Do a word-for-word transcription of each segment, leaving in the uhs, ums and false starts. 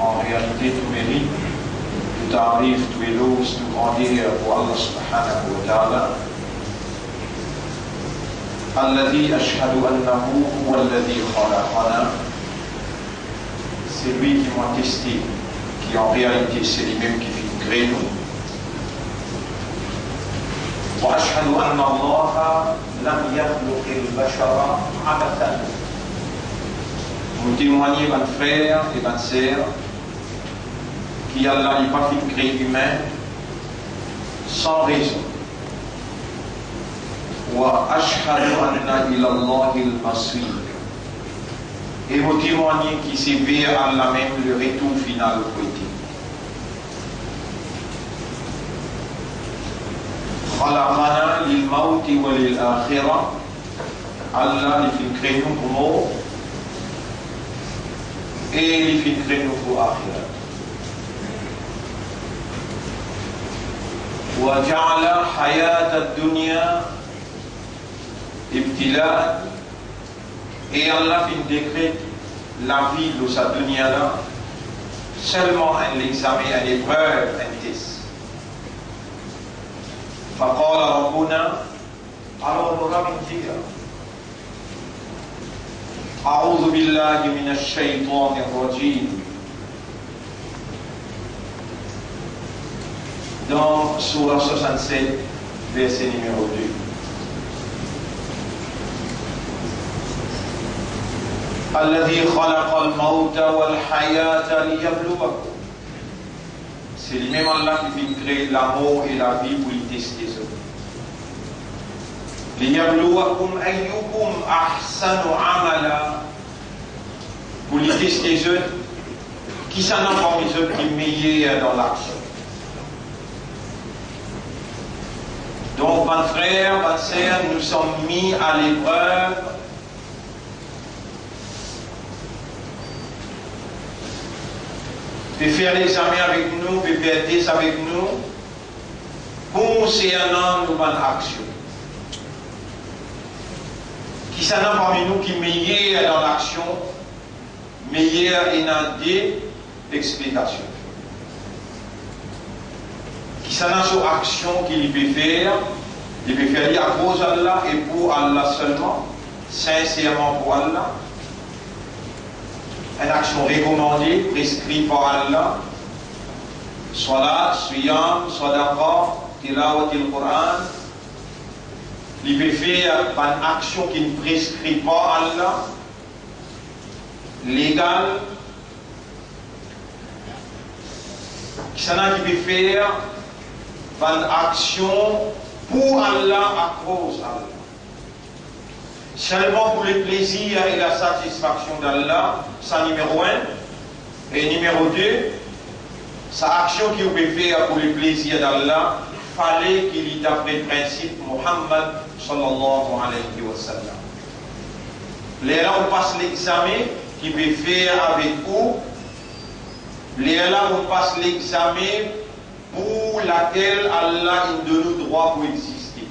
En réalité, tout mérite, tout tarif, tout éloge, tout grandeur pour Allah subhanahu wa ta'ala. Alladhi ashhadu annahu huwa alladhi khalaqana. C'est lui qui m'a testé, qui en réalité c'est lui-même qui finn kree nou. Wa ashhadu anna Allaha lam yakhluqil bashara abathan. Mo temwagne, bann frer e bann ser, ki Allah li pa finn kree imin san rezon. Wa ashhadu anna ila Allahil masir. E mo temwagne ki se ver Allah mem le retour final pou ete. Khalaqana lil mawti wa lil akhirah. Allah li finn kree nou pou mor e li finn kree nou pou axirat. Wa ja'ala hayatad dunya ibtila'an. E Allah finn dekret lavi lor sa dunya la selman enn lexame, enn eprev, enn tes. Faqala Rabbuna, alor nou Rab inn dir, A'udhu billahi minash shaytanir rajim. Dan Soura swasannset, verse nimero de. Alladhi khalaqal mawta wal hayata liyabluwakum. Se li mem Allah ki finn kree lamor e lavi pou li teste zot. Liyabluwakum ayyukum ahsanu amala. Pou li teste zot, kisannla parmi zot ki meyer dan laksion. Donk, bann frer, bann ser, nous sommes mis à l'épreuve. Pe fer lexame avek nou, pe fer tes avek nou, konsernan nou bann aksion. Kisannla parmi nou ki meyer dan laksion, meyer, ena de explikasion. Kisannla so aksion ki li pe fer, li pe fer li akoz Allah e pou Allah selman, sinserman pou Allah. Enn aksion rekomande, preskri par Allah, salat, siyam, sadaqa, tilawatil Quran. Li pe fer bann aksion ki preskri par Allah, legal. Kisannla ki pe fer bann aksion pou Allah, akoz Allah? Selman pou le plezir e la satisfaksion d'Allah, sa nimero enn. E nimero de, sa aksion ki ou pe fer pou le plezir d'Allah, fale ki li dapre prinsip Muhammad sallallahu alayhi wa sallam. Lerla ou pas lexame ki pe fer avek ou, lerla ou pas lexame pou lakel Allah inn donn ou drwa pou existe.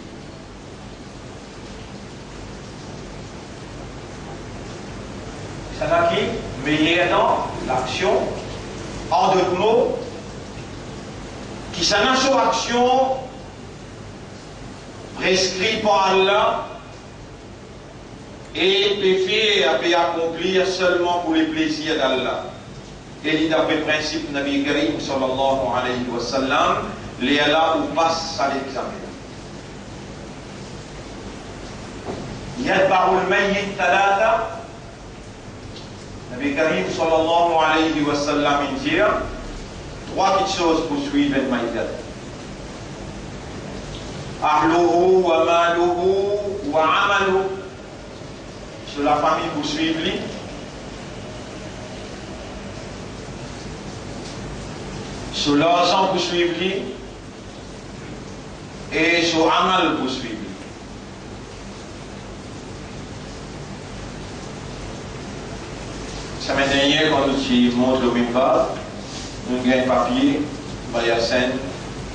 Kisannla ki meyer dan laksion, an dot mo, kisannla so aksion preskri par Allah, e pe fer, pe akonplir selman pou le plezir d'Allah. E li dapre prinsip Nabi Karim sallallahu alayhi wa sallam, lerla ou pas sa lexame. Yatba'ul mayyit thalatha. Nabi Karim sallallahu alayhi wa sallam inn dir, trwa kiksoz pou swiv enn mayit. Ahluhu wa maluhu wa amaluhu. So lafami pou swiv li, so larzan pou swiv li, e so amal pou swiv li. Semenn dernie, kan nou ti mont lor minbar, nou gagn papie, Baya Sen,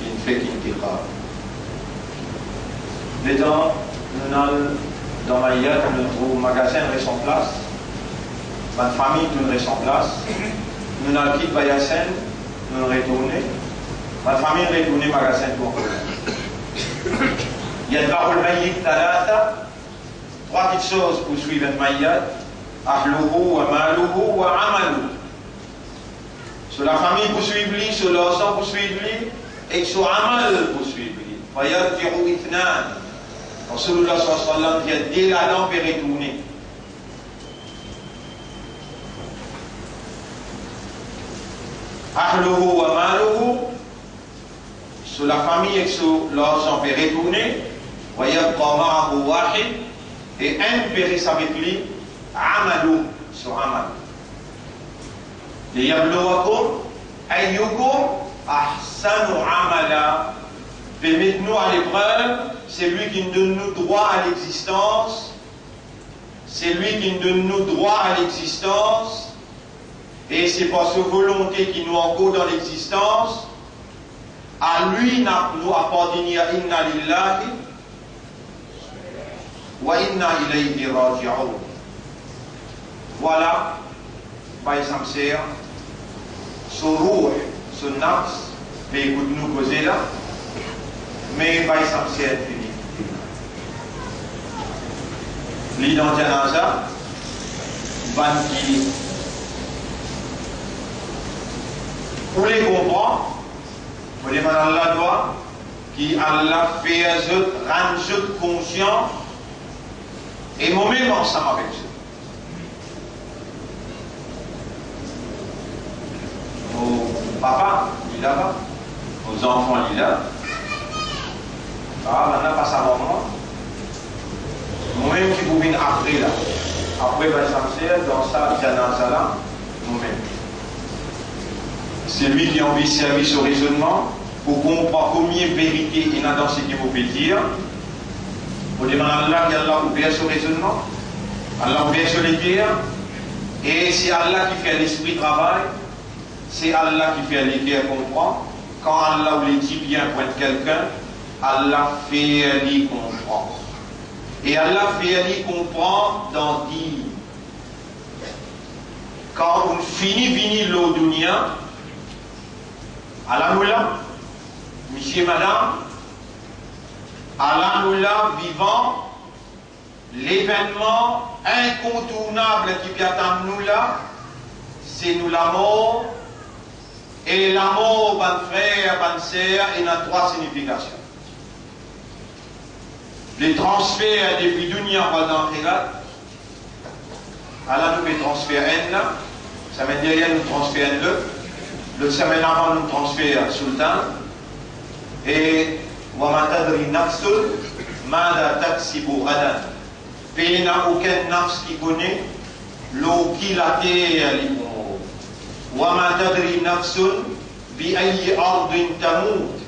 inn fek inn deklar. Letan nou al dan mayit, nou trouv magazin res an plas, bann fami tou res an plas, Nou al kit Bayasenn, nou retourne. Bann fami retourne Bayasenn pou ankor. Yatba'ul mayyit thalatha, trwa kiksoz pou swiv enn mayit: ahluhu wa maluhu wa amaluhu. So lafami pou swiv li, so larzan pou swiv li, ek so amal pou swiv li. Fa yarji'u ithnan. Rasoulillah sallallahu alayhi wa sallam dir, de ladan pe retourne. Ahluhu wa maluhu, so lafami ek so larzan pe retourne, wa yabqa ma'ahu wahid, e enn pe res avek li, amaluhu, so amal. Liyabluwakum ayyukum ahsanu amala, pe met nou a leprev, selwi ki donn nou drwa a lexistans, selwi ki donn nou drwa a lexistans, e se par so volonte ki nou ankor dan lexistans, a li nou, nou apartenir, inna lillahi wa inna ilayhi raji'un. Vwala, Bay Samser, so ruh, so nafs, pe ekout nou koze la, me Bay Samser fini kite nou. Li dan janaza, bann ki pou le konpran, mo demann Allah dwa, ki Allah fer zot, rann zot konsian, e momem ansam avek zot. Mo papa, li laba. Mo zanfan, li la. Ah, bann la pa sav mwa. Momem ki pou vinn apre la. Apre Bay Samser, dan sa janaza la, momem. Selwi ki anvi servi so rezonnman, pou konpran komie verite ena dan seki mo pe dir, mo demann Allah ki Allah ouver so rezonnman, Allah ouver so leker, e se Allah ki fer lespri travay, se Allah ki fer leker konpran. Kan Allah oule dir bien pou enn kelkenn, Allah fer li konpran. E Allah fer li konpran dan dir, kan ou fini vini lor dounia, ala nou la, misie, madam, ala nou la vivan, levennman inkontournab ki pe atann nou la, se nou lamor. E lamor, bann frer, bann ser, ena trwa signifikasion. Le transfer depi dounia pou al dan axirat. Ala nou pe transfer enn la, semenn deryer nou transfer enn lot, lot semenn avan nou transfer Sultan. E wa ma tadri nafsun madha taksibu ghadan. Pena okenn nafs ki kone lor ki later li pou mor. Wa ma tadri nafsun bi ayyi ardin tamut.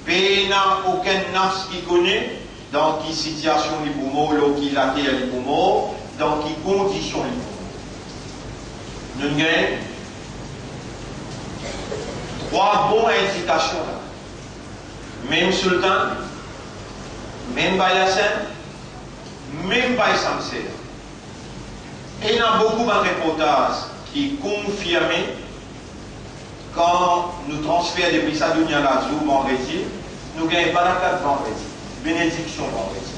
Pena okenn nafs ki kone dan ki sitiasion li pou mor, lor ki later li pou mor, dan ki kondision li pou mor. Nou gagn trwa bon indikasion la. Mem Sultan, mem Bay Hasan, mem Bay Samser. Ena boukou bann reportaz ki konfirme, kan nou transfer depi sa dounia la zour vandredi, nou gagn barakat vandredi, benediksion vandredi.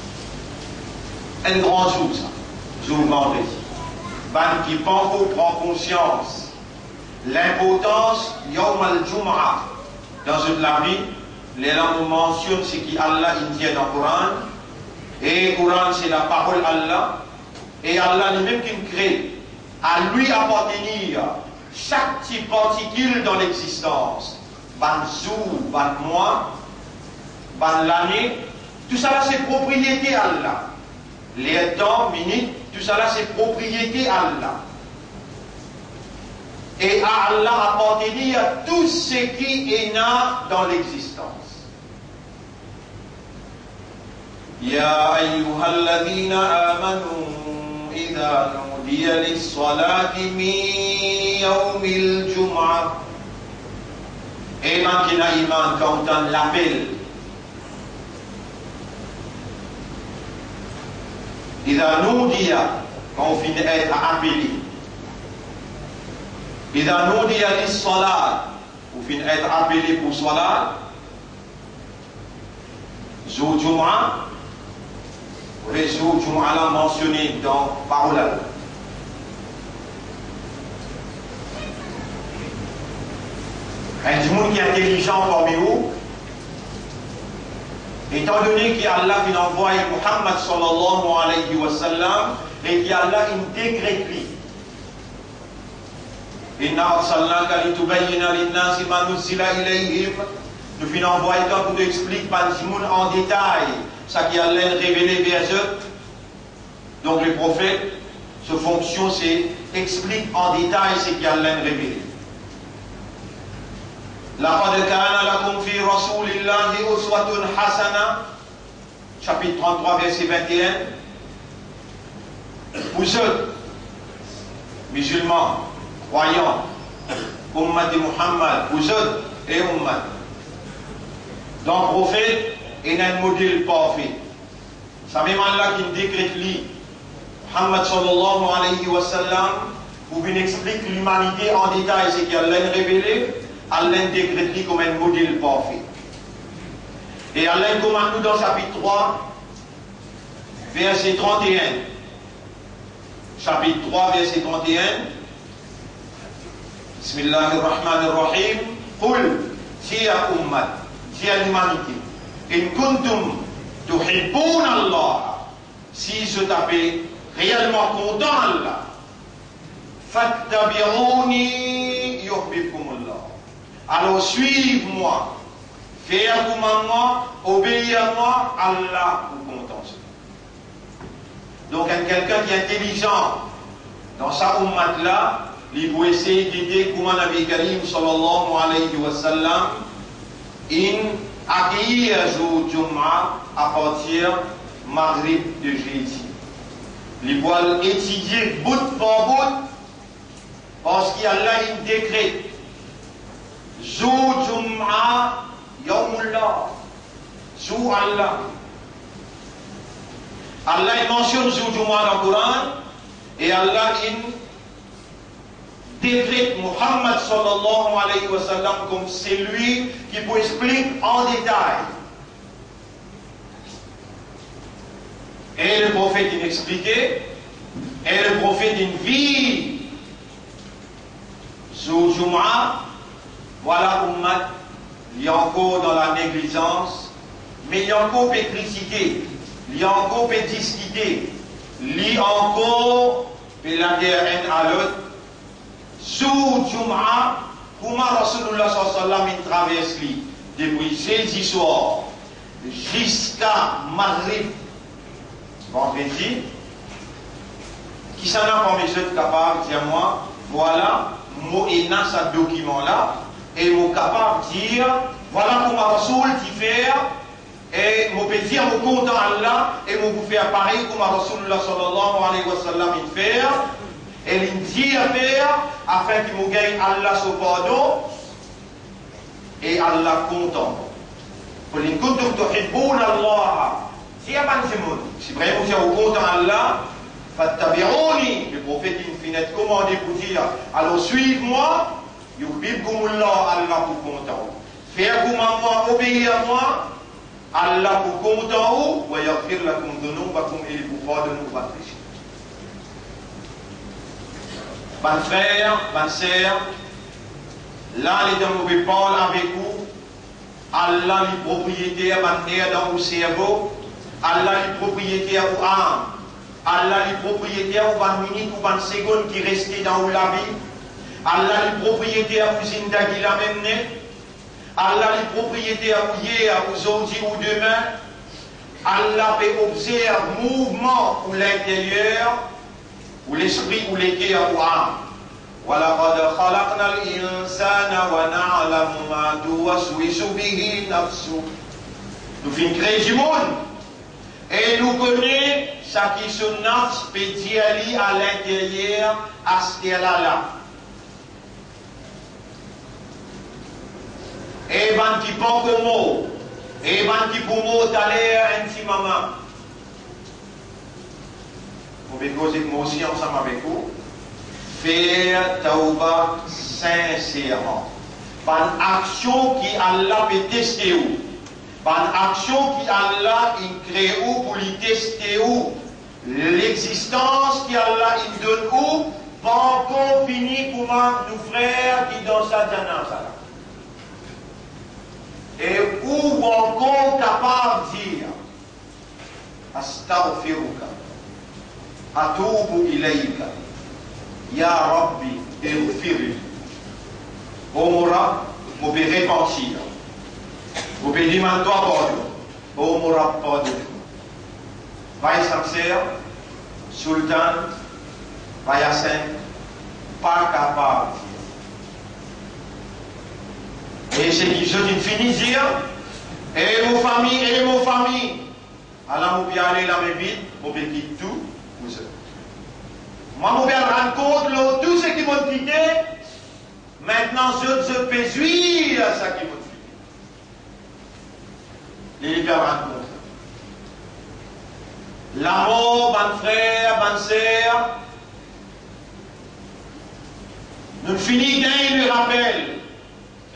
Enn gran zour sa, zour vandredi. Bann ki pankor pran konsians linportans Yawm al-Jum'ah dan zot lavi, lerla mo mansionn seki Allah inn dir dan Koran, e Koran se laparol Allah, e Allah limem ki'nn kree, a li apartenir sak ti partikil dan lexistans, bann zour, bann mwa, bann lane, tousala se propriete Allah. Ler, tan, minit, tousala se propriete Allah. E a Allah apartenir tou seki ena dan lexistans. Ya ayyuhalladhina amanu idha nudiya lis-salati min yawmil jum'ah. E bann ki ena iman, kan ou tann lapel, idha nudiya, kan ou finn et apele, Iza nudiya lis-salat, ou finn et apele pou salat, zour Jumaa, le zour Jumaa la mansione dan parol la. Enn dimoun ki intelizan parmi ou, etandone ki Allah finn anvway Muhammad sallallahu alayhi wa sallam e ki Allah inn dekret li, "Inna arsalnaka litubayyina linnasi ma nuzzila ilayhim." Nou finn anvway twa pou to explik bann dimoun an detay seki Allah inn revele ver zot. Donk, le profet, so fonksion se explik an detay seki Allah inn revele. "Laqad kana lakum fi rasulillahi uswatun hasana." Sapit trant-trwa, verse vinte-enn. Pou zot, mizilman, krwayan, ummat Muhammad, pou zot e ummat, dan profet, ena enn model parfe. Samem Allah ki dekret li, Muhammad sallallahu alayhi wa sallam, pou vinn explik limanite an detay seki Allah inn revele, Allah inn dekret li kom enn model parfe. E Allah inn komann nou dan sapit trwa, verse trant-e-enn. Sapit trwa, verse trant-e-enn. Bismillahir Rahmanir Rahim. Qul, dir a ummat, dir a limanite, in kuntum tuhibbuna Allah, si zot ape reelman kontan Allah, fattabi'uni yuhbibkumullah. Alor, swiv mwa, fer kouma mwa, obeir a mwa, Allah pou kontan zot. Donk, enn kelkenn ki intelizan dan sa ummat la, li pou esey gete kouma Nabi Karim sallallahu alayhi wa sallam inn akeir zour Jumaa apartir Maghrib de zedi. Li pou al etidie bout par bout, parski Allah inn dekret zour Jumaa yawmullah, zour Allah. Allah inn mansionn zour Jumaa dan Koran, e Allah inn dekret Muhammad sallallahu alayhi wa sallam kom selwi ki pou explik an detay. E le profet inn explike, e le profet inn viv zour Jumaa, vwala ummat, li ankor dan laneglisans, me li ankor pe kritike, li ankor pe diskite, li ankor pe lager enn a lot. Zour Jumaa, kouma Rasoulullah sallallahu alayhi wa sallam inn travers li depi zedi swar ziska Maghrib vandredi, kisannla parmi zot kapav dir mwa, vwala, mo ena sa dokiman la, e mo kapav dir, vwala kouma Rasoul ti fer, e mo pe dir mo kontan Allah, e mo pou fer parey kouma Rasoulullah sallallahu alayhi wa sallam inn fer, e linn dir fer, afin ki mo gagn Allah so pardon, e Allah kontan. Qul in kuntum tuhibbuna Allah, dir bann dimoun, si vremem ou kontan Allah, fattabi'uni, le profet inn finn et komande pou dir, alor swiv mwa, yuhbibkumullah, Allah pou kontan ou. Fer kouma mwa, obeir a mwa, Allah pou kontan ou, wa yaghfir lakum dhunubakum, e li pou pardonn ou bann peze. Bann frer, bann ser, la letan mo pe parl avek ou, Allah li propriyeter bann ner dan ou servo, Allah li propriyeter ou am, Allah li propriyeter ou bann minit ou bann segonn ki reste dan ou lavi, Allah li propriyeter ou zindagi la mem net, Allah li propriyeter ou yer, ou zordi, ou demin. Allah pe obzerv mouvman ou linteryer, ou lespri, ou leker, ou am. Wa laqad khalaqnal insana wa na'lamu ma tuwaswisu bihi nafsuh. Nou finn kree dimoun e nou kone seki so nafs pe dir li a linteryer aster la la. E bann ki pankor mor, e bann ki pou mor taler, enn ti moman. Mo pe koz ek mwa osi ansam avek ou. Fer tawba sinserman. Bann aksion ki Allah pe teste ou, bann aksion ki Allah inn kree ou pou li teste ou, lexistans ki Allah inn donn ou, pa ankor fini kouma nou frer ki dan sa janaza la. E ou ankor kapav dir, "Astaghfiruka, atubu ilayka, ya Rabbi, ighfirli." O mo Rab, mo pe repantir, mo pe demann twa pardon. O mo Rab, pardonn mwa. Vwala sa ki Sultan Bayasin pa kapav dir. E seki zot inn fini dir, "E mo fami, e mo fami." Ala mo pe ale lame vid, mo pe kit tou pou zot. Mwa mo pe al rann kont lor tou seki mo kite, aster zot, zot pe zwir seki mo kite. Li, li pe al rann kont. Lamor, bann frer, bann ser, nou fini gagn le rapel.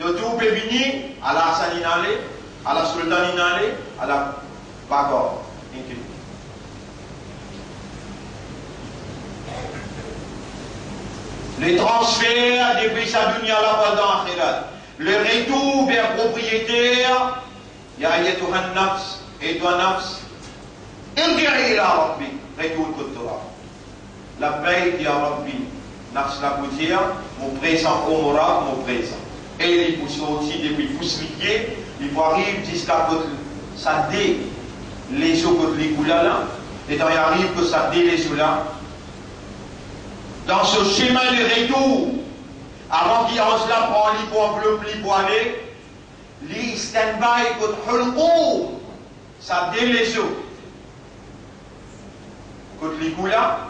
To tou pe vini, ala Asan inn ale, ala Sultan inn ale, ala Bakor inn vini. Le transfer depi sa dunia la pou al dan axirat. Le retour ver propriyeter, ya ayyatuhan nafs, e twa nafs, irji'i ila rabbik, retourn kot to Rab. Labbayk ya Rabbi, nafs la pou dir, mo prezan, o mo Rab, mo prezan. E li pou sorti depi pous lipie, li pou ariv ziska kot sa de lezo kot li koule la, letan li ariv kot sa de lezo la, dan so semin de retour, avan ki anz la pran li pou anvilop li pou ale, li stand by kot hulqum, sa de lezo kot li koule la.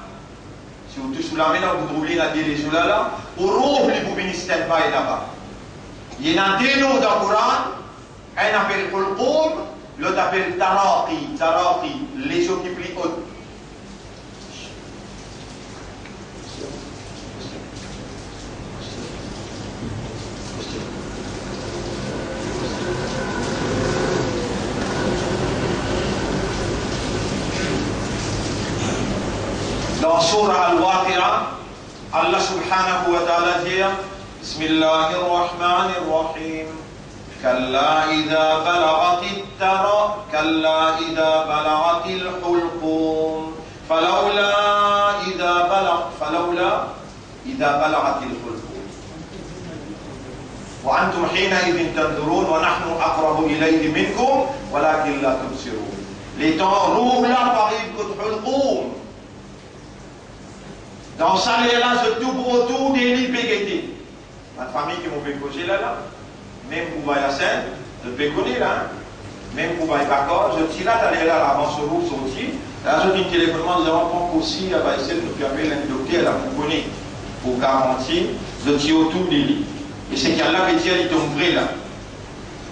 Si ou tous ou lame la, ou trouv li ena de lezo la la, ou rouh li pou vinn stand by laba. Li ena de nom dan Koran, enn apel hulqum, lot apel taraqi, taraqi, lezo ki pli ot. Dan Surah Al-Waqi'ah, Allah subhanahu wa ta'ala dir, Bismillahir Rahmanir Rahim. كلا إذا بلغت الترا-، كلا إذا بلغت الحلقوم. فلولا إذا بلغ-، فلولا إذا بلغت الحلقوم. وأنتم حينئذ تنظرون ونحن أقرب إليه منكم ولكن لا تبصرون. Letan rouh la pou ariv kot hulqum, dan sa ler la, zot tou pou otour de li pe gete. Bann fami ki mo pe koze la la, mem pou Bayasin, zot pe kone la, mem pou Bakor, zot ti la taler la, avan so rouh sorti, la zot inn telefonn mwa, nou pa ankor sir, Bayasin, nou pe apel enn dokter la, pou kone, pou garanti, zot ti otour de li. E seki Allah pe dir, li tom vre la.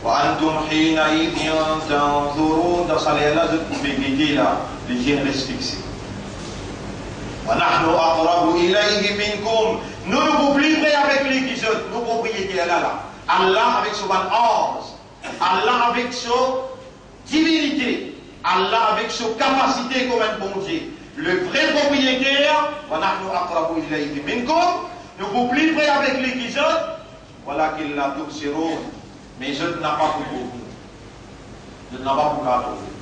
وأنتم حينئذ تنظرون, dan sa ler la, zot pou pe gete la, leziem res fixe. ونحن أقرب إليه منكم. Nou, nou pou pli pre avek li ki zot, nou propriyeter la la. Allah avek so bann anz, Allah avek so divinite, Allah avek so kapasite kouma enn Bondie. Le vre propriyeter, ونحن أقرب إليه منكم, nou pou pli pre avek li ki zot, ولكن لا تبصرون, me zot napa pou trouv li. Zot napa pou kapav trouv li.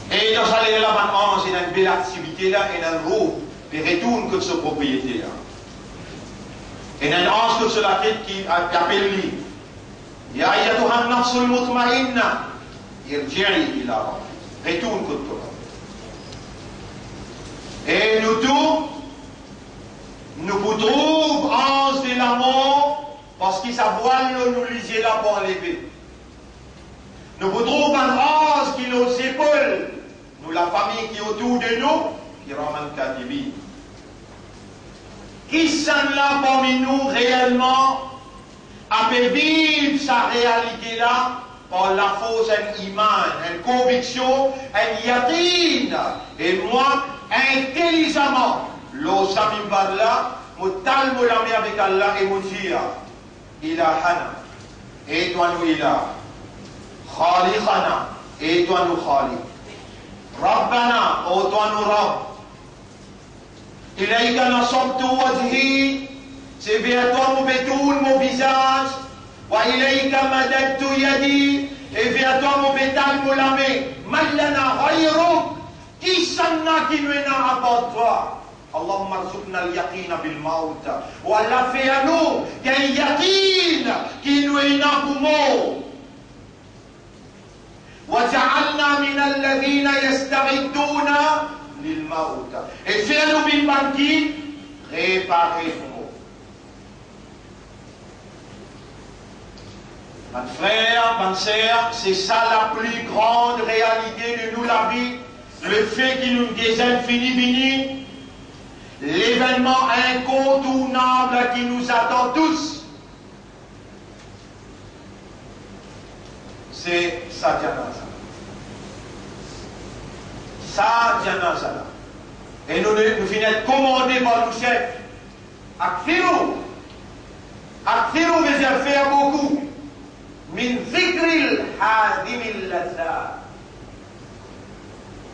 E dan sa ler la, bann anz, ena enn bel aktivite la, ena enn rouh pe retourn kot so propriyeter la. Ena enn anz kot so latet ki, ki apel li, يا أيتها النفس المطمئنة ارجعي إلى ربك. Retourn kot to Rab. E nou tou, nou pou trouv anz de lamor, parski sa vwal lor nou lizie la pou anleve. Nou pou trouv bann anz ki lor zepol nou, lafami ki otour de nou, كراما كاتبين. Kisannla parmi nou reelman ape viv sa realite la par lafors enn iman, enn konviksion, enn yaqin? E mwa, intelizaman, lor sa minbar la, Mo tal mo lame avek Allah e mo dir, Ilahana, e twa nou Ilah. Khaliqana, e twa nou Khaliq. Rabbana, e twa nou Rabb. Ilayka nasabtu wajhi, se ver twa mo pe tourn mo vizaz. Wa ilayka madadtu yadi, e ver twa mo pe tal mo lame. Man lana ghayruk, kisannla ki nou ena apar twa? Allahumma rzuqna al-yaqina bil mawt. O Allah, fer nou gagn yakin ki nou ena pou mor. Waj'alna min alladhina yasta'iduna lil mawt. E fer nou vinn bann ki prepare pou mor. Bann frer, bann ser, se sa la pli gran realite de nou lavi, lefe ki nou deza fini vini, levennman inkontournab ki nou atann tous, se sa janaza. Sa janaza la. E nou, nou finn komande par nou sef, Akthiru, akthiru veut dire faire beaucoup. Min zikril hadimil lazzat.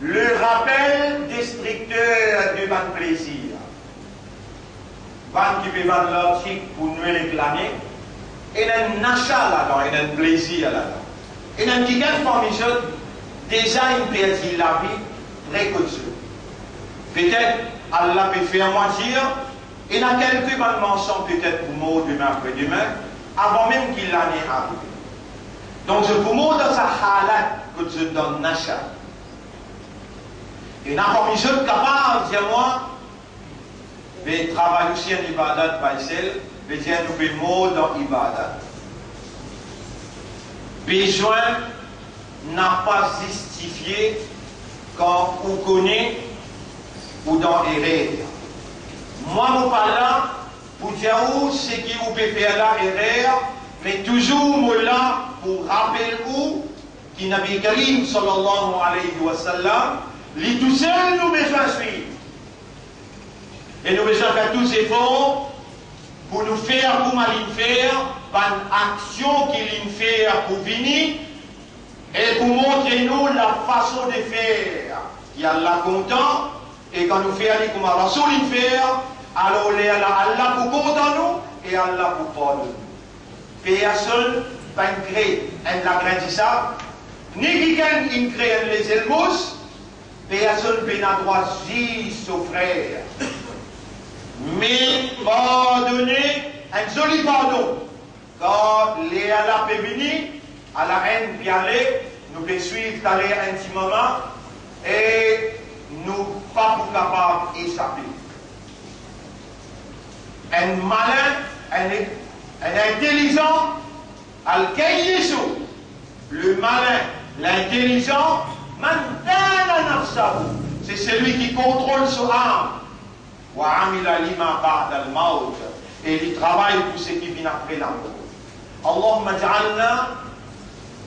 Le rapel destrikter de bann plezir. Bann ki pe vann lartik pou Nwel ek lane, ena enn nasha ladan, ena enn plezir ladan. Ena enn kikenn parmi zot deza inn perdi lavi pre kot zot. Petet Allah pe fer mwa dir, ena kelke bann marsan petet pou mor demin apre demin, avan mem ki lane arive. Donk zot pou mor dan sa halat kot zot dan nasha. Ena parmi zot kapav dir mwa, be travay osi enn ibadat, pa sel, vedir nou pe mor dan ibadat. Bezwin napa zistifie kan ou kone ou dan erer. Mwa, mo pa la pou dir ou seki ou pe fer la erer, me touzour mo la pou rapel ou ki Nabi Karim, sallallahu alayhi wa sallam, li tousel nou bezwin swiv. E nou bizin fer tou zefor pou nou fer kouma linn fer, bann aksion ki linn fer pou vini, e pou montre nou lafason de fer ki Allah kontan, e kan nou fer li kouma Rasoul inn fer, alor lerla Allah pou kontan nou, e Allah pou pardonn nou. Personn pa'nn kre enn lagrin disab, ni kikenn inn kre enn lezel mous, personn pena drwa ziz so frer. Me pardone, enn zoli pardon. Kar lerla pe vini, ala enn pe ale, nou pe swiv taler enn ti moman, e nou pa pou kapav esape. Enn malin, enn, enn intelizan, al-kayyisu, le malin, l'intelligent, man dana nafsahu, se selwi ki kontrol so am, wa amila lima ba'dal mawt, e li travay pou seki vinn apre lamor. Allahumma ij'alna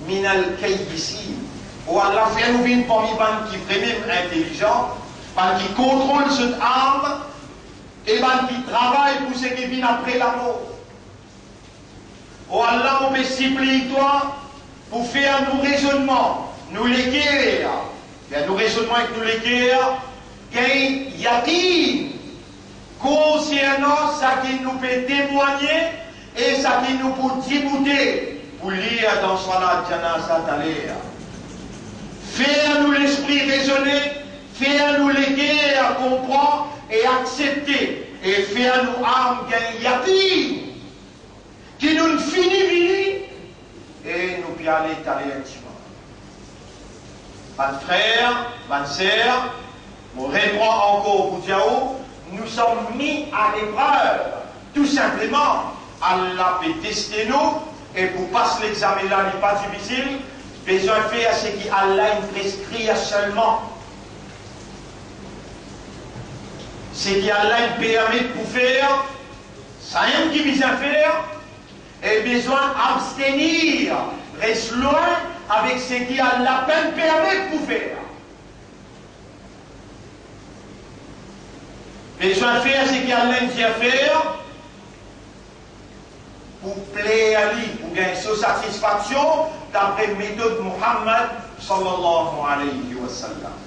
minal kayyisin. O Allah, fer nou vinn parmi bann ki vremem intelizan, bann ki kontrol zot am, e bann ki travay pou seki vinn apre lamor. O Allah, mo pe sipliy twa pou fer nou rezonnman, nou leker, fer nou rezonnman ek nou leker, gagn yakin konsernan saki nou pe temwagne e saki nou pou diboute pou lir dan salat janaza taler. Fer nou lespri rezone, fer nou leker konpran e aksepte, e fer nou am gagn yakin ki nou fini vini e nou pe ale taler enn ti moman. Bann frer, bann ser, mo repran ankor pou dir ou, nous sommes mis à l'épreuve, tou sinpleman. Allah pe teste nou, e pou pas lexame la, li pa difisil, bezwin fer seki Allah inn preskrir selman. Seki Allah inn permet pou fer, samem ki bizin fer, e bizin abstenir, res lwin avek seki Allah pa'nn permet pou fer. Bezwin fer seki Allah inn dir fer pou pler li, pou gagn so satisfaksion, dapre metod Muhammad sallallahu alayhi wa sallam.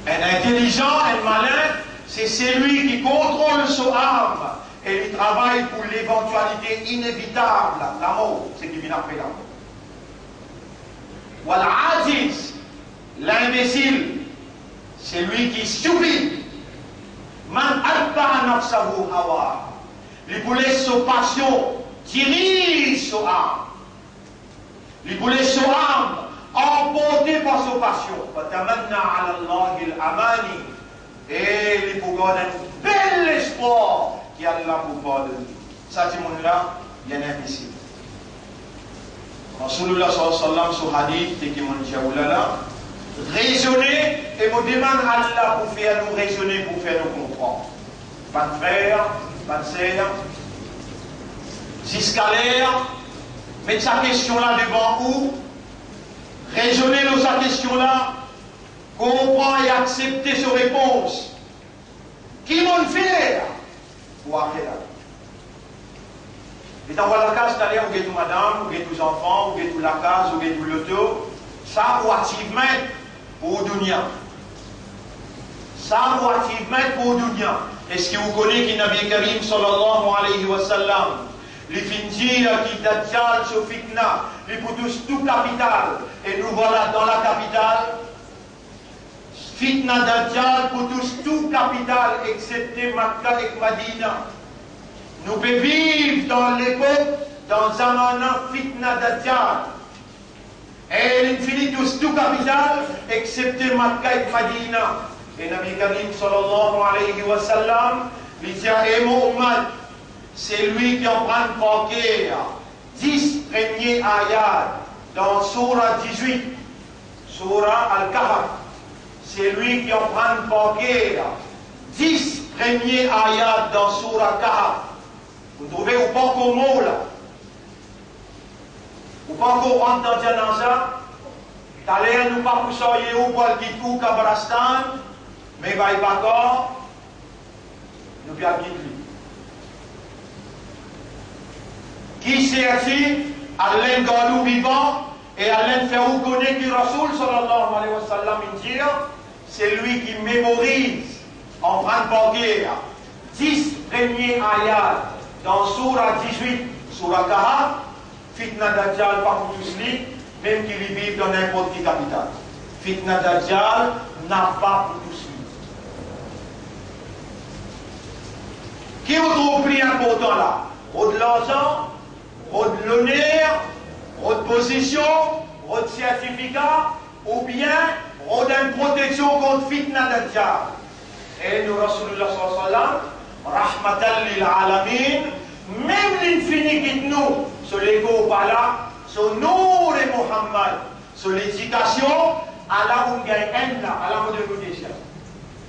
Enn intelizan, enn malin, se selwi ki kontrol so am e li travay pou levantialite inevitab, lamor, seki vinn apre lamor. Wal ajiz, linbesil, selwi ki stipid, man atba'a nafsahu hawaha, li pou les so pasion diriz so am. Li pou les so am anporte par so pasion. Wa tamanna ala Allahil amani. E li pou gard enn bel lespwar ki Allah pou pardonn li. Sa dimoun la, li enn inbesil. Rasoulillah sallallahu alayhi wa sallam, so hadith, seki monn dir ou la la, rezone, e mo demann Allah pou fer nou rezone, pou fer nou konpran. Bann frer, bann ser, ziska ler, met sa kestion la devan ou, rezone lor sa kestion la, konpran e aksepte so repons. Ki monn fer pou afer la? Letan ou al lakaz taler, ou get ou madam, ou get ou zanfan, ou get ou lakaz, ou get ou loto, sa ou achievement pou ou dunia. Sa ou achievement pou ou dunia. Eski ou kone ki Nabi Karim sallallahu alayhi wa sallam, li finn dir ki Dajjal so fitna, li pou tous tou kapital, e nou vwala dan lakapital? Fitna Dajjal pou tous tou kapital, exepte Makka ek Madina. Nou pe viv dan lepok, dan zamana fitna Dajjal. E li fini tous tou kapital, exepte Makka ek Madina. E Nabi Karim sallallahu alayhi wa sallam, li dir, e mo oumat, selwi ki aprann par ker dis premie ayat dan soura dizwit, soura Al-Kahf, selwi ki aprann par ker dis premie ayat dan soura Kahf. Ou trouve ou pankor mor la. Ou pankor rant dan janaza. Taler nou pa pou sarye ou pou al kit ou kabaristan, me bay bakar, nou pe al kit li. Ki serti Allah inn gard ou vivan e Allah inn fer ou kone ki Rasoul sallallahu alayhi wa sallam inn dir, selwi ki memoriz, aprann par ker dis premie ayat dan soura dizwit, soura Kahf, fitna Dajjal pa pou tous li, mem ki li viv dan ninport ki kapital. Fitna Dajjal napa pou tous li. Ki ou trouv pli inportan la? Rod larzan, rod loner, rod pozision, rod sertifika, oubien rod enn proteksion kont fitna Dajjal? E nou Rasoulillah sallallahu alayhi wa sallam, rahmatan lil alamin, mem li fini kit nou, so lekor pa la, so nour e Muhammad, so ledikasion, ala ou gagn enn la, ala mo donn ou deziem.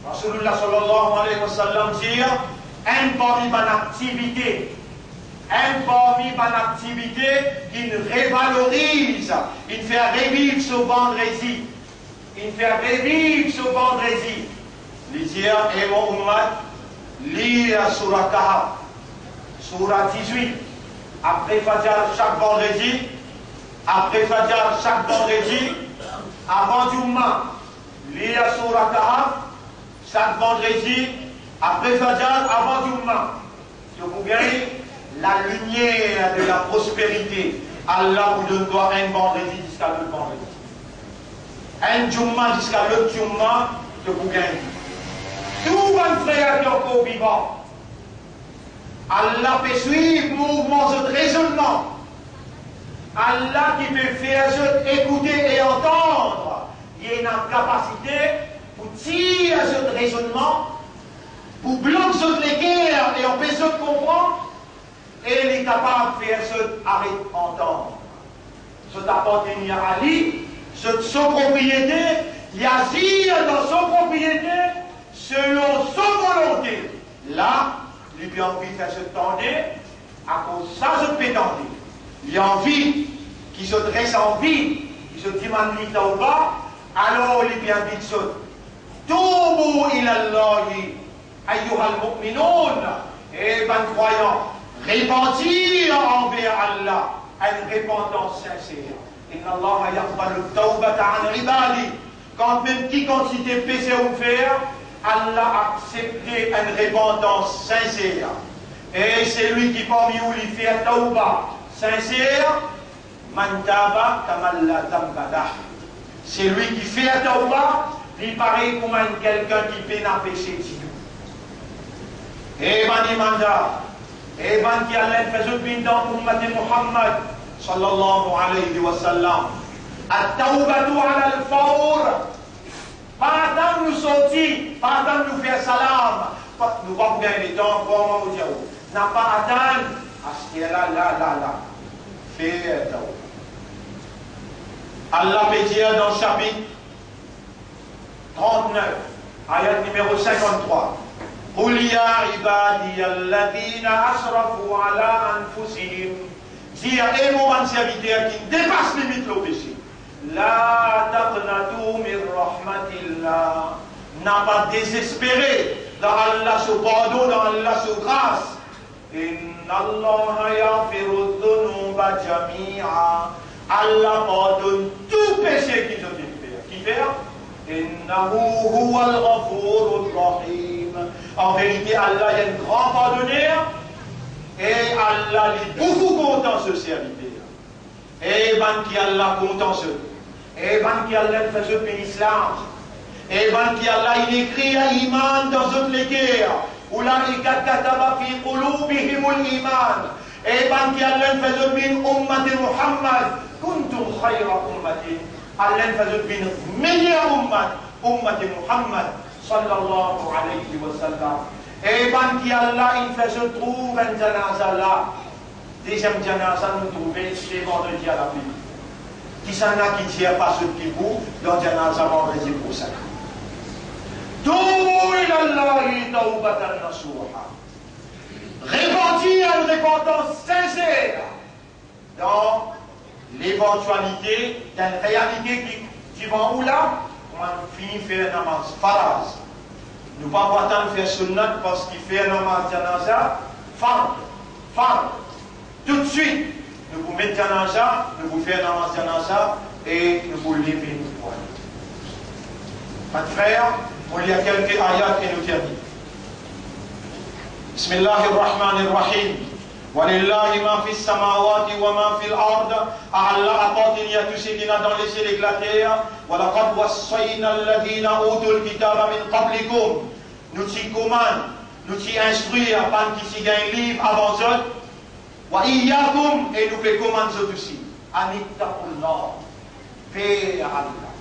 Rasoulillah sallallahu alayhi wa sallam dir, enn parmi bann aktivite, enn parmi bann aktivite ki revaloriz, ki fer reviv so vandredi, ki fer reviv so vandredi. Li dir, e mo oumat, lir soura Kahf, soura dizwit, apre Fajar sak vandredi, apre Fajar sak vandredi, avan Jumma, lir soura Kahf, sak vandredi, apre Fajar, avan Jumma. To pou gagn lalimier de la prosperite. Allah pou donn twa enn vandredi ziska lot vandredi. Enn Jumma ziska lot Jumma, to pou gagn. Tou bann frer ki ankor vivan, Allah pe swiv mouvman zot rezonnman. Allah ki pe fer zot ekoute e antann, li ena kapasite pou tir zot rezonnman, pou blok zot leker e anpes zot konpran, e li kapav fer zot aret antann. Zot apartenir a li, zot so propriete, li azir dan so propriete, selon so volonte. La, li pe anvi fer zot tande, akoz sa zot pe tande. Li anvi ki zot res an vi, ki zot dimann li tawba, alor li pe invit zot. Toubu ilallahi, ayyuhal mu'minun, e bann krwayan, repanti anver Allah, enn repantans sinser. Innallaha yaqbalu tawbata an ibadi. Kantmem ki kantite pese ou fer, Allah aksepte enn repantans sinser. E selwi ki parmi ou li fer tawba sinser, man taba kaman la zanba lah. Selwi ki fer tawba, li parey kouma enn kelkenn ki pena pese ditou. E bann imanzar, e bann ki Allah inn fer zot vinn dan ummat Muhammad sallallahu alayhi wa sallam, at-tawbatu alal fawr. Pa atann nou sorti, pa atann nou fer salam, pa, nou pa pou gagn letan, kouma mo dir ou, napa atann, aster la, la, la, la, fer tawba. Allah pe dir dan sapit trant-nef, ayat nimero sinkant-trwa, "Qul ya ibadiyalladhina asrafu ala anfusihim." Dir, e mo bann serviter ki depas limit lor pese, "La taqnatu min rahmatillah." Napa dezespere dan Allah so pardon, dan Allah so gras. "Innallaha yaghfiru dhunuba jamia." Allah pardonn tou pese ki zot inn fer. Kifer? "Innahu huwal ghafurur rahim." An verite, Allah li enn gran pardoner, e Allah li boukou kontan so serviter. E bann ki Allah kontan zot, e bann ki Allah inn fer zot vinn Islam, e bann ki Allah inn ekrir iman dan zot leker, "Ulaika kataba fi qulubihimul iman." E bann ki Allah inn fer zot vinn ummat Muhammad, "Kuntum khayra ummatin." Allah inn fer zot vinn meyer ummat, ummat Muhammad sallallahu alayhi wa sallam. E bann ki Allah inn fer zot trouv enn janaza la, deziem janaza nou trouve se vandredi a lapli. Kisannla ki dir pa zot ki pou dan janaza vandredi prosin? Toubu ilallahi tawbatan nasuha. Repanti, enn repantans sinser. Dan levantialite, dan realite ki divan ou la, kouma nou fini fer namaz faraz, nou pa pou atann fer sunnat, parski fer namaz janaza, fard, fard. Toutswit, nou pou met janaza, nou pou fer namaz janaza, e nou pou leve, nou pou ale. Bann frer, mo lir kelke ayat e nou termine. Bismillahir Rahmanir Rahim. Walillahi ma fis samawati wa ma fil ard. A Allah apartenir tou seki ena dan lesiel ek later. Wa laqad wassayna alladhina utul kitaba min qablikum. Nou ti komann, nou ti instrir bann ki ti gagn liv avan zot. Wa iyyakum, e nou pe komann zot osi. Anittaqullah. Per Allah.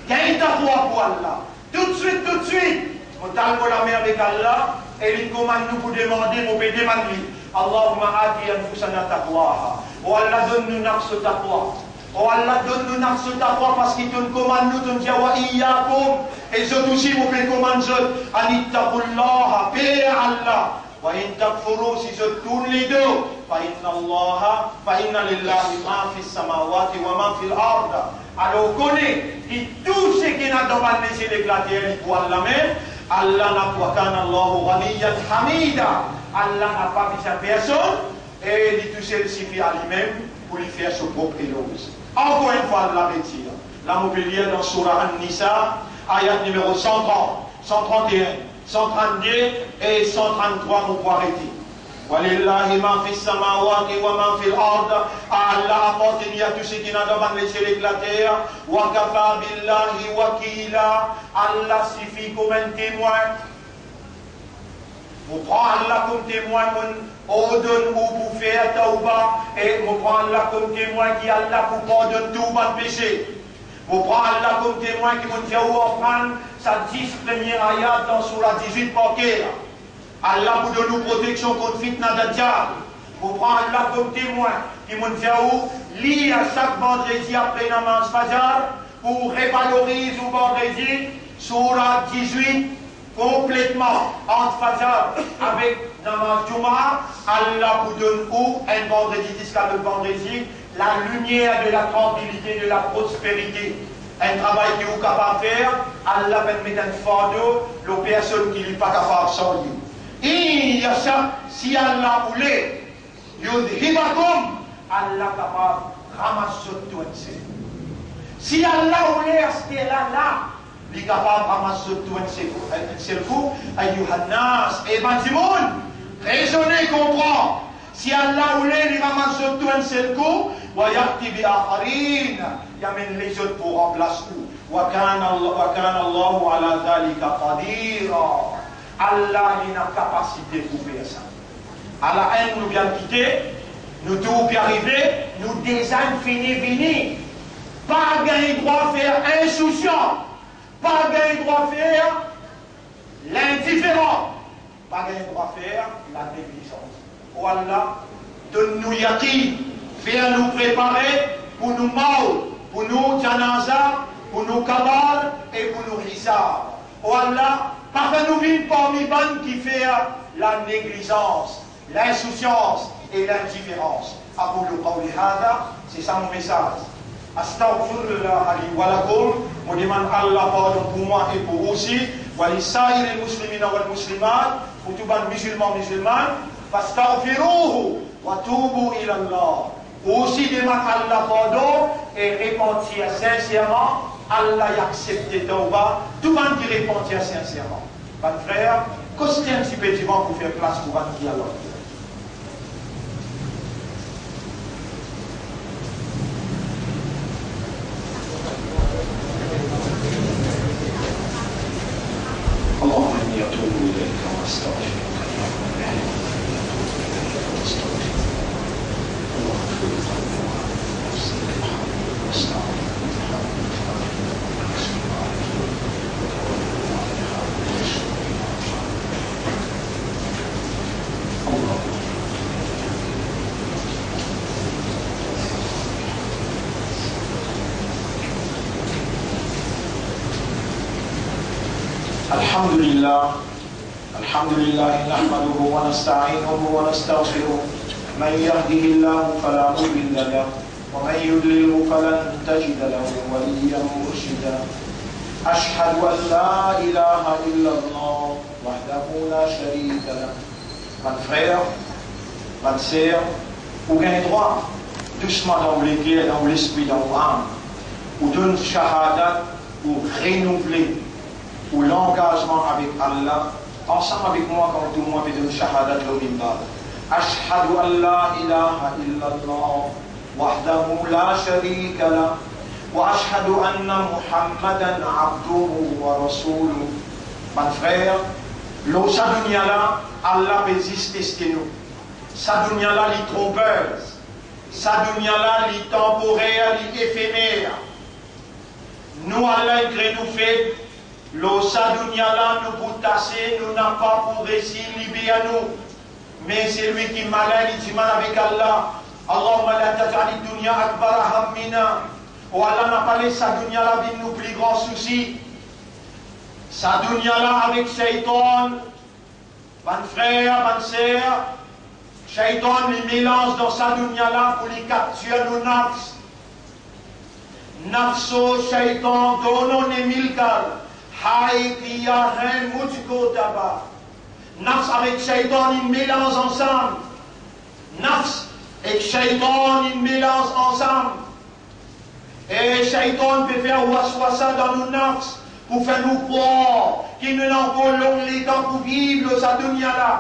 Gagn taqwa pou Allah. Toutswit, toutswit, mo talon lamin avek Allah, e li komann nou pou demande, mo pe demann li, Allahumma ati anfusana taqwaha. O Allah, donn nou nafs so taqwa. O Allah, donn nou nafs so taqwa, parski to'nn komann nou, to'nn dir, wa iyyakum, e zot osi, mo pe komann zot, anittaqullaha, per Allah. Wa in takfuru, si zot tourn ledo, fa inna Allaha, fa inna lillahi ma fis samawati wa ma fil ard. Alor kone ki tou seki ena dan bann lesiel ek later li pou Allah mem. Allah napa, wa kana Allahu ghaniyyan hamida. Allah napa bizin personn, e li tousel sifi a limem pou li fer so prop eloz. Ankor enn fwa, Allah retir. La mo pe lir dan Soura An-Nisa, ayat nimero san trant, san trant e enn, san trant de e san trant trwa, mo pou arete. Walillahi ma fis samawati wa ma fil ard. A Allah apartenir tou seki ena dan bann lesiel ek later. Wa kafa billahi wakila. Allah sifi kouma enn temwin. Mo pran Allah kom temwin, mo ordonn ou pou fer tawba, e mo pran Allah kom temwin ki Allah pou pardonn tou bann pese. Mo pran Allah kom temwin ki mo'nn fer ou aprann sa dis premie ayat dan Soura dizwit par ker. Allah pou donn ou proteksion kont fitna Dajjal. Mo pran Allah kom temwin ki mo'nn fer ou lir sak vandredi apre namaz Fajar, pou ou revaloriz ou vandredi, Soura dizwit, konpletman, ant Fajar avek namaz Djouma, Allah pou donn ou enn vandredi ziska lot vandredi, la lumière de la tranquillité, de la prospérité. Enn travay ki ou kapav fer, Allah pa'nn met enn fardo lor personn ki li pa kapav sarye. In yasha, si Allah oule, yudhhibakum, Allah kapav ramas zot tou enn sel. Si Allah oule, aster la, la, li kapav ramas zot tou enn sel kou, enn sel kou. Ayyuhan nas, e bann dimoun, rezone, konpran. Si Allah oule, li ramas zot tou enn sel kou, wa ya'ti bi akharin, li amenn lezot pou ranplas ou. Wa kana Allah, wa kana Allahu ala dhalika qadira. Allah, li ena kapasite pou fer sa. Ala enn nou bien kite, nou tou pe arive, nou deza fini vini. Pa gagn drwa fer insousyan, pa gagn drwa fer lindiferan, pa gagn drwa fer laneglizans. O Allah, donn nou yakin, fer nou prepare pou nou mawt, pou nou janaza, pou nou kabal e pou nou hisab. O Allah, pa fer nou vinn parmi bann ki fer laneglizans, linsousyan e lindiferans. Aqulu qawli hadha, se sa mo mesaz. Astaghfirullah li wa lakum, mo demann Allah pardon pou mwa e pou ou osi, wa li sairil muslimina wal muslimat, pou tou bann mizilman, mizilman, fastaghfiruhu wa tubu ilallah. Ou osi demann Allah pardon e repantir sinserman, Allah li aksepte tawba tou bann ki repantir sinserman. Bann frer, koste enn tipe divan pou fer plas pou bann ki al. اللهم إني أتوب إليك وأستغفرك. اللهم إني أتوب إليك وأستغفرك. اللهم اغفر لقلبي وأعمالي وأصلح لي حالي وأستعملني في عمل الخير. الحمد لله. الحمد لله نحمده ونستعينه ونستغفره. من يهده الله فلا مضل له ومن يضلله فلن تجد له وليا مرشدا. أشهد أن لا إله إلا الله وحده لا شريك له. Bann frer, bann ser, ou gagn drwa, dousman dan ou leker, dan ou lespri, dan ou am, ou donn shahadat, ou renouvle ou langazman avek Allah, ansam avek mwa, kan tou mwa pe donn shahadat lor minbar. أشهد أن لا إله إلا الله وحده لا شريك له وأشهد أن محمدا عبده ورسوله. Bann frer, lor sa dunya la, Allah pe zis teste nou. Sa dunya la, li tronpez. Sa dunya la, li tanporer, li efemer. Nou, Allah inn kre nou fet, lor sa dunya la, nou pou tase, nou napa pou resi liber nou. Me selwi ki malin, li dimann avek Allah, اللهم لا تجعل الدنيا أكبر همنا. O Allah, napa les sa dunya la vinn nou pli gran sousi. Sa dunya la avek Shaytan, bann frer, bann ser, Shaytan li melanz dan sa dunya la pou li kaptir nou nafs. Nafs o Shaytan dono ne milkal, hay kiya hain mujhko taba. Nafs avek Shaytan inn melanz ansam. Nafs ek Shaytan inn melanz ansam. E Shaytan pe fer waswasa dan nou nafs pou fer nou krwar ki nou ena ankor long letan pou viv lor sa dunya la.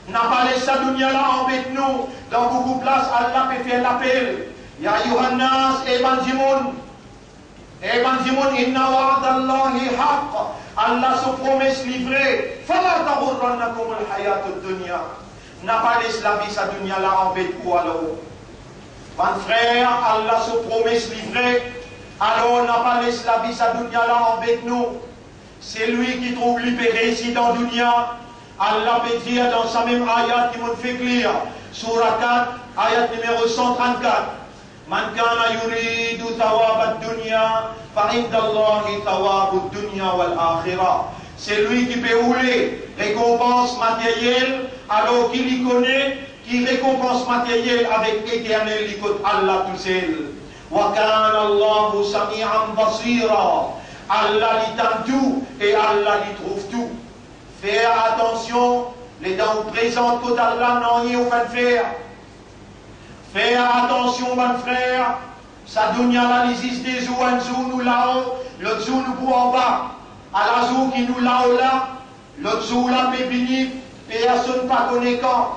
Napa les sa dunya la anbet nou, dan boukou plas Allah pe fer lapel, ya ayyuhan nas, e bann dimoun, e bann dimoun, inna wa'dallahi haqq, Allah so promes li vre, fala taghurrannakumul hayatud dunya. Napa les lavi sa dunya la anbet ou alor. Bann frer, Allah so promes li vre, alor napa les lavi sa dunya la anbet nou. Selwi ki trouv li pe reisi dan dunya, Allah pe dir dan sa mem ayat ki monn fek lir, Soura kat, ayat nimero san trannkat, من كان يريد ثواب الدنيا فعند الله ثواب الدنيا والآخرة. Selwi ki pe oule rekonpans materyel, alor ki li kone ki rekonpans materyel avek eternel li kot Allah tousel. Wa kana Allahu samian basira. Allah li tann tou e Allah li trouv tou. Fer atansion, letan ou prezant kot Allah nanye ou finn fer. Fer atansion, bann frer, sa dunia la li zis de zour, enn zour nou lao, lot zour nou pou anba. Ala zour ki nou lao la, lot zour la pe vini, personn pa kone kan.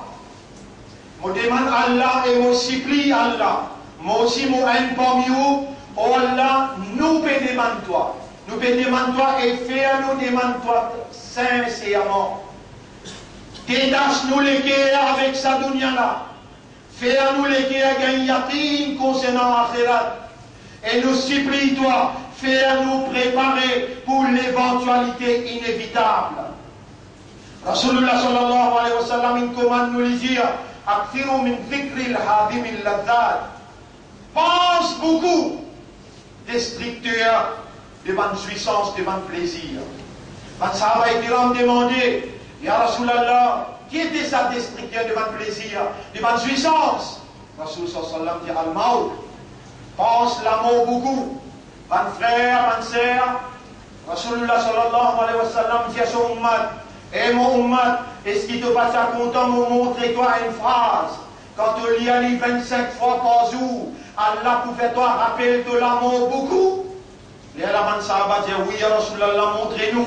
Mo demann Allah e mo sipliy Allah, mo osi mo enn parmi ou, o Allah, nou pe demann twa, nou pe demann twa e fer nou demann twa sinserman. Detas nou leker avek sa dunia la, fer nou leker gagn yakin konsernan axirat, e nou sipliy twa, fer nou prepare pou levantialite inevitab. Rasoulillah sallallahu alayhi wa sallam inn komann nou, li dir, "Akthiru min dhikril hadhimil ladhat." Pans boukou destrikter de bann zwisans, de bann plezir. Bann sahaba kiram demande, "Ya Rasoulillah, ki ete sa destrikter de bann plezir, de bann zwisans?" Rasoul sallallahu alayhi wa sallam dir, "Al-mawt." Pans lamor boukou. Bann frer, bann ser, Rasoulillah sallallahu alayhi wa sallam dir so oummat, "E mo oummat, eski to pa ti a kontan mo montre twa enn fraz? Kan to lir li vinn-sink fwa par zour, Allah pou fer twa rapel to lamor boukou." Lerla bann sahaba dir, "Wi, ya Rasoulillah, montre nou."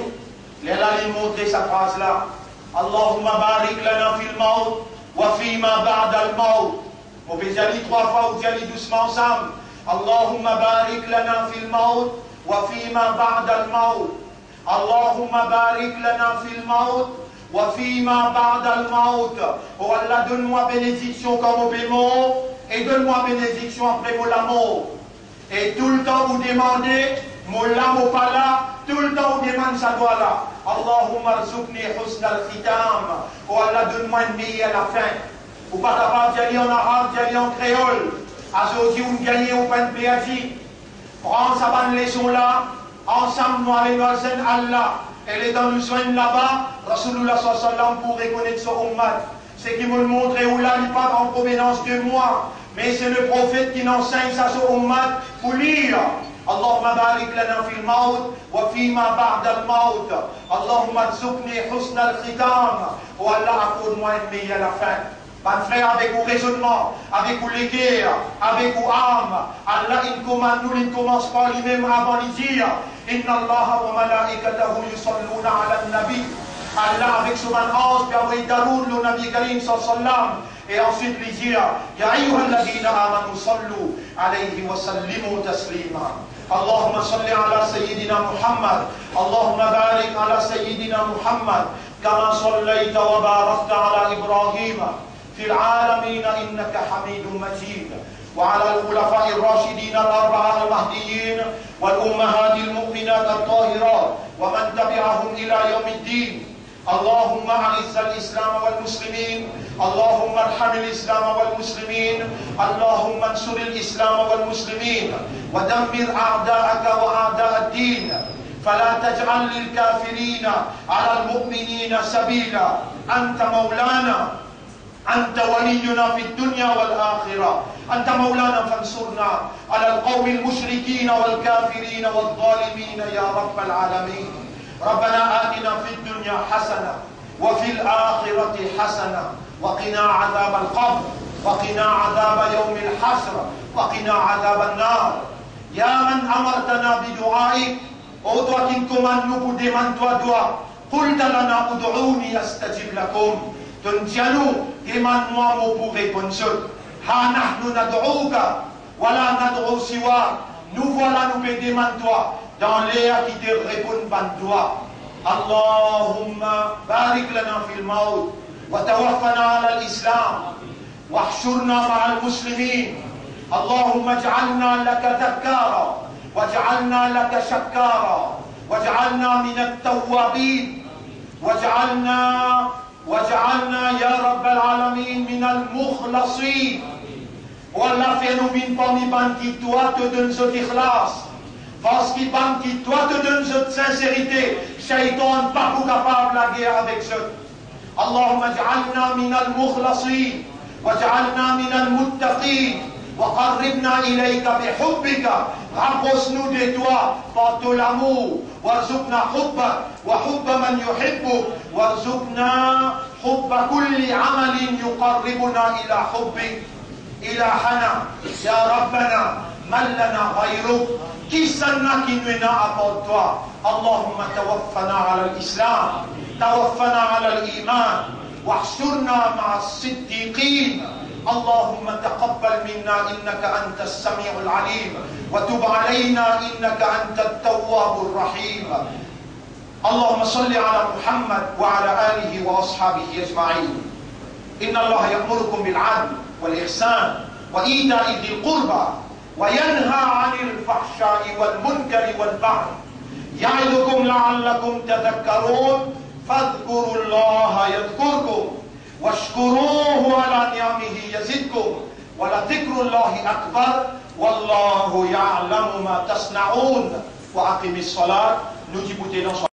Lerla li montre sa fraz la, "Allahumma barik lana fil mawt wa fima ba'dal mawt." Mo pe dir li trwa fwa, ou dir li dousman ansam. "Allahumma barik lana fil mawt wa fima ba'dal mawt. Allahumma barik lana fil mawt wa fima ba'dal mawt." O Allah, donn mwa benediksion kan mo pe mor, e donn mwa benediksion apre mo lamor. E toultan ou demande, mo la, mo pa la, toultan ou demann sa dwa la, "Allahumma rzuqni husnal khitam." O Allah, donn mwa enn meyer lafin. Ou pa kapav dir li an arab, dir li an kreol. Azordi ou gagne, ou pa perdi. Pran sa bann leson la, ansam nou ale, nou al zwenn Allah. E letan nou zwenn laba, Rasoulillah sallallahu alayhi wa sallam pou rekonet so oummat. Seki mo montre ou la, li pa an provenans de mwa, me se le profet ki ansegn sa so oummat pou lir. "Allahumma barik lana fil mawt wa fima ba'dal mawt. Allahumma rzuqni husnal khitam." O Allah, akord mwa enn meyer lafin. Bann frer, avek ou rezonnman, avek ou leker, avek ou am, Allah inn komann nou, li inn koumans par limem avan li dir, "Inna Allaha wa malaikatahu yusalluna alan nabi." Allah avek so bann anz pe avoy daroud lor Nabi Karim sallallahu alayhi wa sallam. E answit li dir, "Ya ayyuhalladhina amanu sallu alayhi wa sallimu taslima." Allahumma salli ala Sayyidina Muhammad. Allahumma barik ala Sayyidina Muhammad. Kama sallayta wa barakta ala Ibrahima fil alamina innaka Hamidum Majid. Wa ala al-khulafa'ir rashidin al-arba'a al-mahdiyyin wal ummahatil mu'minat at-tahirat wa man tabi'ahum ila yawmiddin. Allahumma a'izzal Islam wal muslimin. Allahumma arhamil Islam wal muslimin. Allahumma ansuril Islam wal muslimin. Wa dammir a'da'aka wa a'da'ad din. Fala taj'al lil kafirina alal mu'minina sabila. Anta maulana. أنت ولينا في الدنيا والآخرة. أنت مولانا فانصرنا على القوم المشركين والكافرين والظالمين يا رب العالمين. ربنا آتنا في الدنيا حسنة وفي الآخرة حسنة وقنا عذاب القبر وقنا عذاب يوم الحشر وقنا عذاب النار. يا من أمرتنا بدعائك, o twa ki komann nou pou demann twa dwa, قلت لنا ادعوني أستجب لكم. To'nn dir nou, demann mwa, mo pou reponn zot. ها نحن ندعوك ولا ندعو سواك. Nou vwala, nou pe demann twa, dan ler ki to reponn bann dwa. اللهم بارك لنا في الموت وتوفنا على الإسلام واحشرنا مع المسلمين. اللهم اجعلنا لك ذكارا واجعلنا لك شكارا واجعلنا من التوابين واجعلنا، واجعلنا يا رب العالمين من المخلصين. O Allah, fer nou vinn parmi bann ki twa to donn zot ixlas. Parski bann ki twa to donn zot sinserite, shaytan pa pou kapav lager avek zot. اللهم اجعلنا من المخلصين واجعلنا من المتقين وقربنا إليك بحبك, rapros nou de twa par to lamour, وارزقنا حبك وحب من يحبك, وارزقنا حب كل عمل يقربنا إلى حبك. إلهنا يا ربنا من لنا غيرك, kisannla ki nou ena apar twa? اللهم توفنا على الإسلام, توفنا على الإيمان, واحشرنا مع الصديقين. اللهم تقبل منا إنك أنت السميع العليم, وتب علينا إنك أنت التواب الرحيم. اللهم صل على محمد وعلى آله وأصحابه أجمعين. إن الله يأمركم بالعدل والإحسان وإيتاء ذي القربى وينهى عن الفحشاء والمنكر والبغي يعظكم لعلكم تذكرون. فاذكروا الله يذكركم واشكروه على نعمه يزدكم ولذكر الله أكبر والله يعلم ما تصنعون. وأقم الصلاة. Nou dibout dan